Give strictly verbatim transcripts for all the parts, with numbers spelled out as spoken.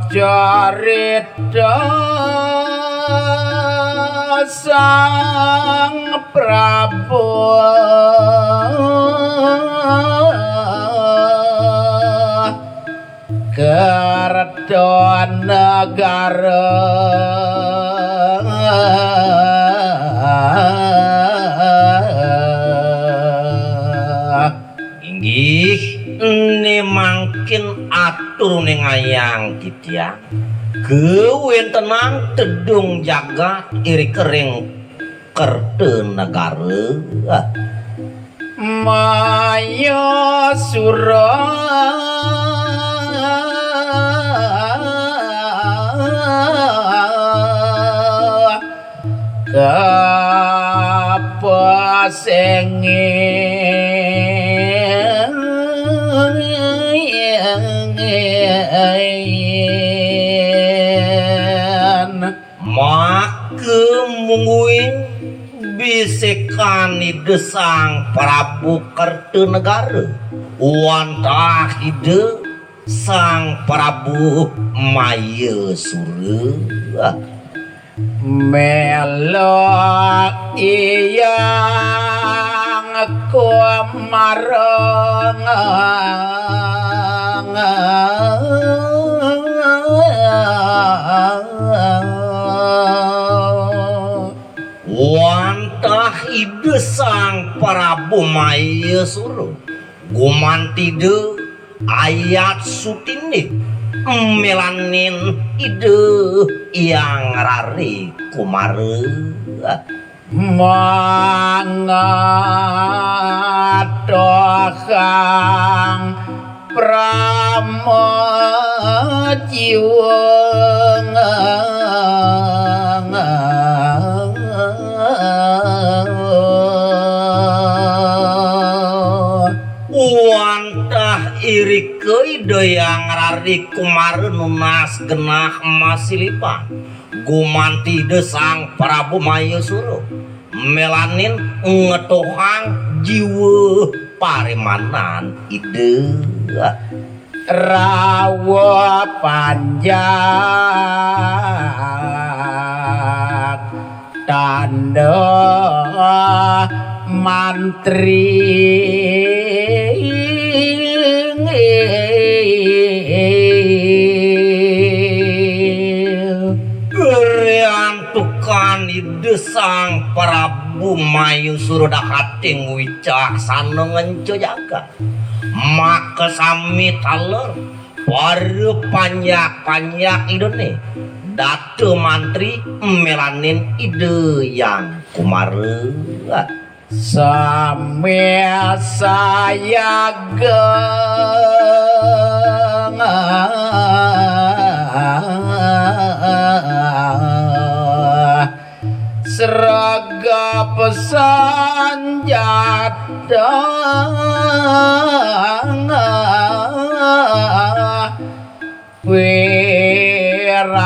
Carita Sang Prabu Kertanegara. Inggih, né mangkin atur ningayang titiang kawéntenan tedung jagat irika ring Kertanegara. Mayasura kapasengin. Maka mungguing bisikan Ida Sang Prabu Kertanegara wantah Ida Sang Prabu Mayasura. Mela iyang kumareng. Wantah Ida Sang Prabu Mayasura gumanti Ida ayat sutiné melanin Ida Hyang Rari Kumara. Mangatohang prama jiwa. Wantah irika Ida Hyang Rari Kumara nunas genah masilipan gumanti Ida Sang Prabu Mayasura melanin ngetohang jiwa parimanan Ida. Rawa panjak tanda mantri. Riantukan Ida Sang Prabu Mayasura dahating wicaksana ngenca jagat. Makasami taler para panjak-panjak Idané, data mantri melanin Ida Hyang Kumara. Sami sayaga sregep sanjata piranti.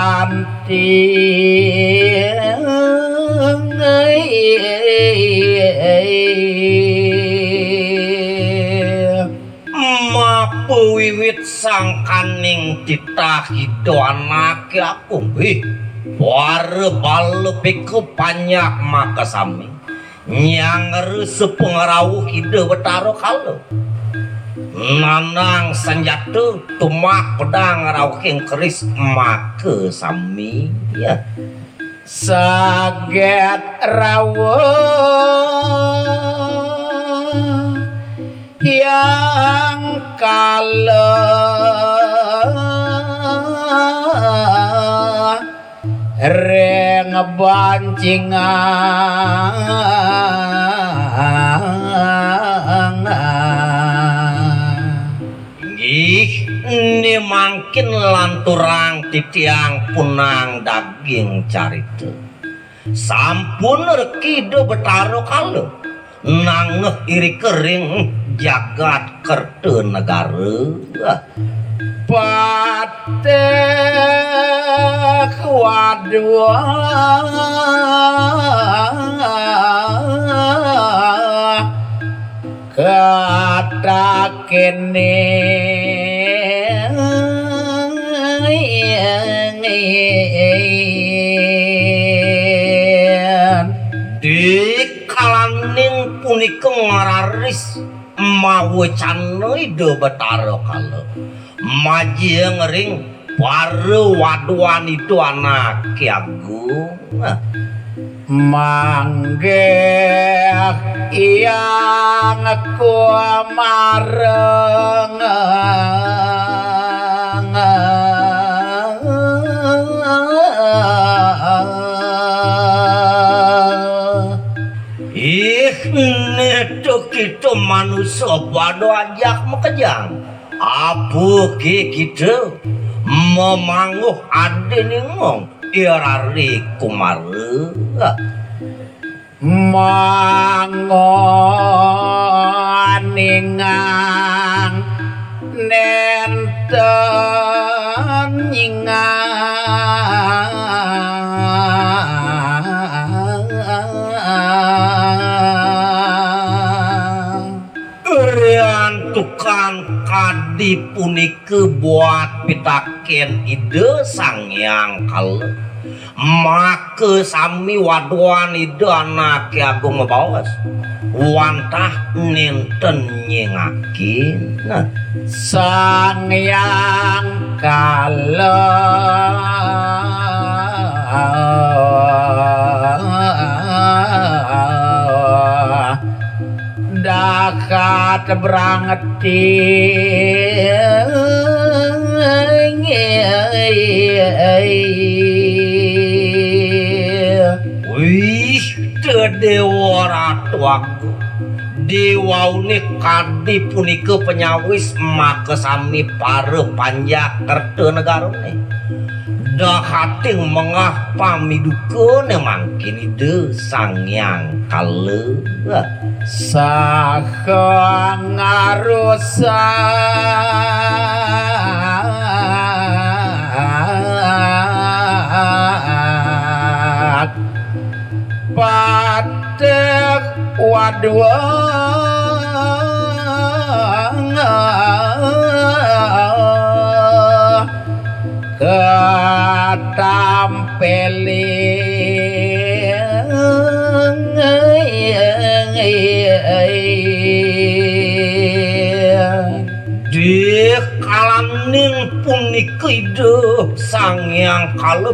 Mapawiwit sangkaning titah Ida Anaké Agung, ih, para bala bhikkhu panjak makasami nyangra sapangrauh Ida Batara Kala. Nandang sanjata tumak pedang rauhing keris makasami. Ya. Saget rauh Hyang Kala ring bancingan. Inggih, né mangkin lanturang titiang punang daging carita. Sampun riki Ida Batara Kala nanggeh irika ring jagat Kertanegara. Patih waduh katak kéné. Dikalaning punika ngraris mawecana Ida Batara Kala majeng ring para waduan Ida Anaké Agung. Manggih Hyang Kumareng. Ih, nénten kita manusa pada ajak makejang. Apa ké kita mamangguh adi ningong, irari Kumara? Mangoningang nénten nyingang. Riantukan kadi punika buat pitakén Ida Sang Hyang Kala. Makasami waduan Ida Anaké Agung mabaos, wantah nénten nyingakin. Sang Hyang Kala. Dahat brangeti. Wih, Déwa Ratu Agung. Déwauné kadi punika panyawis makasami para panjak Kertanegarané. Dahating mengah pamidukané mangkin Ida Sang Hyang Kala. Saha ngarusak patih waduh. Katampéling. Dikalaning punika Ida Sang Hyang Kala,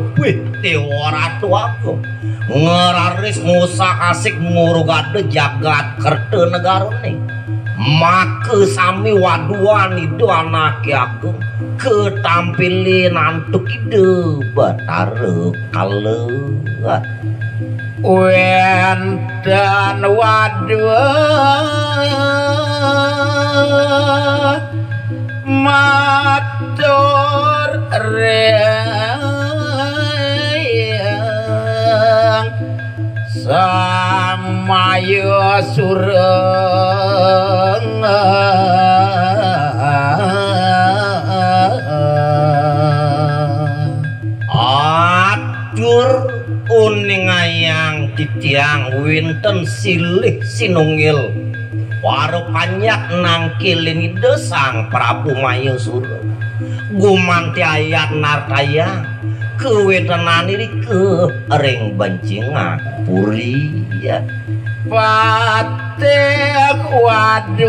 Déwa Ratu Agung, ngraris ngusah-asih ngurugada jagat Kertanegarané. Makasami waduan Ida Anaké Agung, katampilin antuk Ida Batara Kala. Wénten waduh matur ring Sang Mayasura. Atur uningayang titiang wénten silih sinunggil para panjak nangkilin Ida Sang Prabu Mayasura. Gumanti ayat nartayang kawéntenan irika ring Bencingapuri. Patih waduh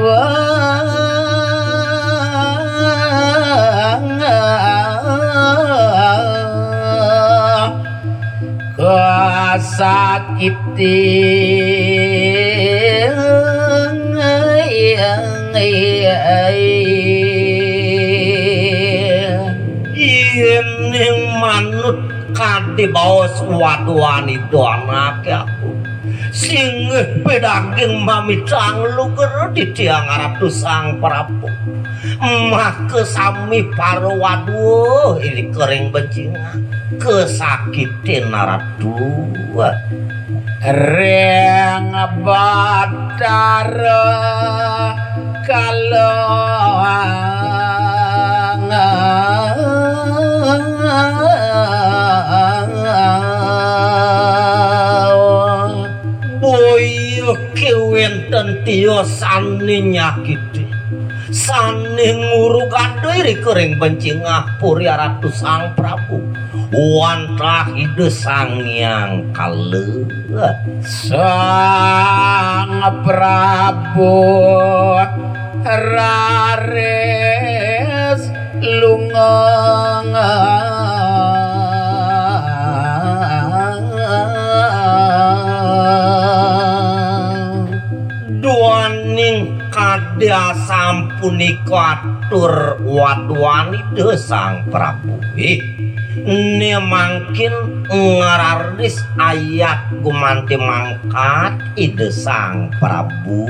kasakiti. Yéning manut kadi baos waduhan Ida Anaké Agung, singgih pidaging mamitang lugra titiang Ratu Sang Prabu. Makasami para waduh irika ring Bencingapuri, kasakitin Ratu. Ring Batara Kala. Boya ké wénten tiosané nyakiti, Sané ngurugada irika ring bencingah puri Ratu Sang Prabu. Wantah Ida Sang Hyang Kala. Sang Prabu raris lunga. Duaning kadya sampunika atur waduan Ida Sang Prabu. Ih, né mangkin ngraris ayat gumanti mangkat Ida Sang Prabu.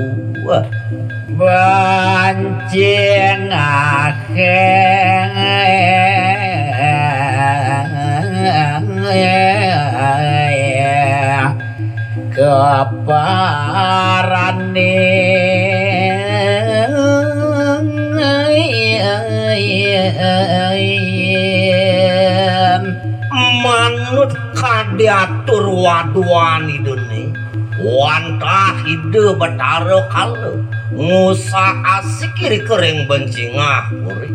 Bencingah kaparaning. Manut kadi atur waduan Idané, wantah Ida Betara Kala ngusah asik irika ring bencingah puri.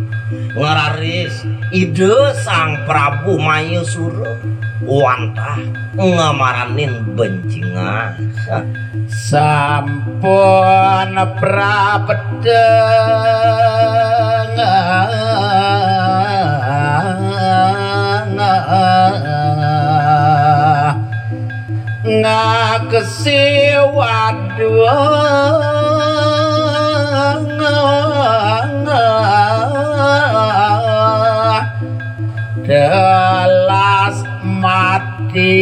Ngraris Ida Sang Prabu Mayasura wantah ngamaranin bencingah. Sampun prapta. Ngaksi waduh. Telas mati.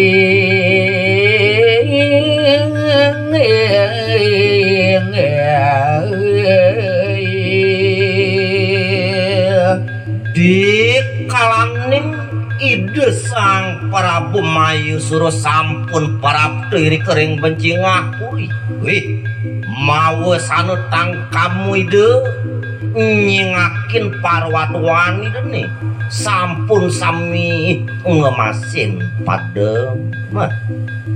Dikalaning Ida Sang Prabu Mayasura sampun prapta irika ring bencingah puri. Wih, mawa sanutang kamu Ida nyingakin parwaduan Idané sampun sami ngemasin padem.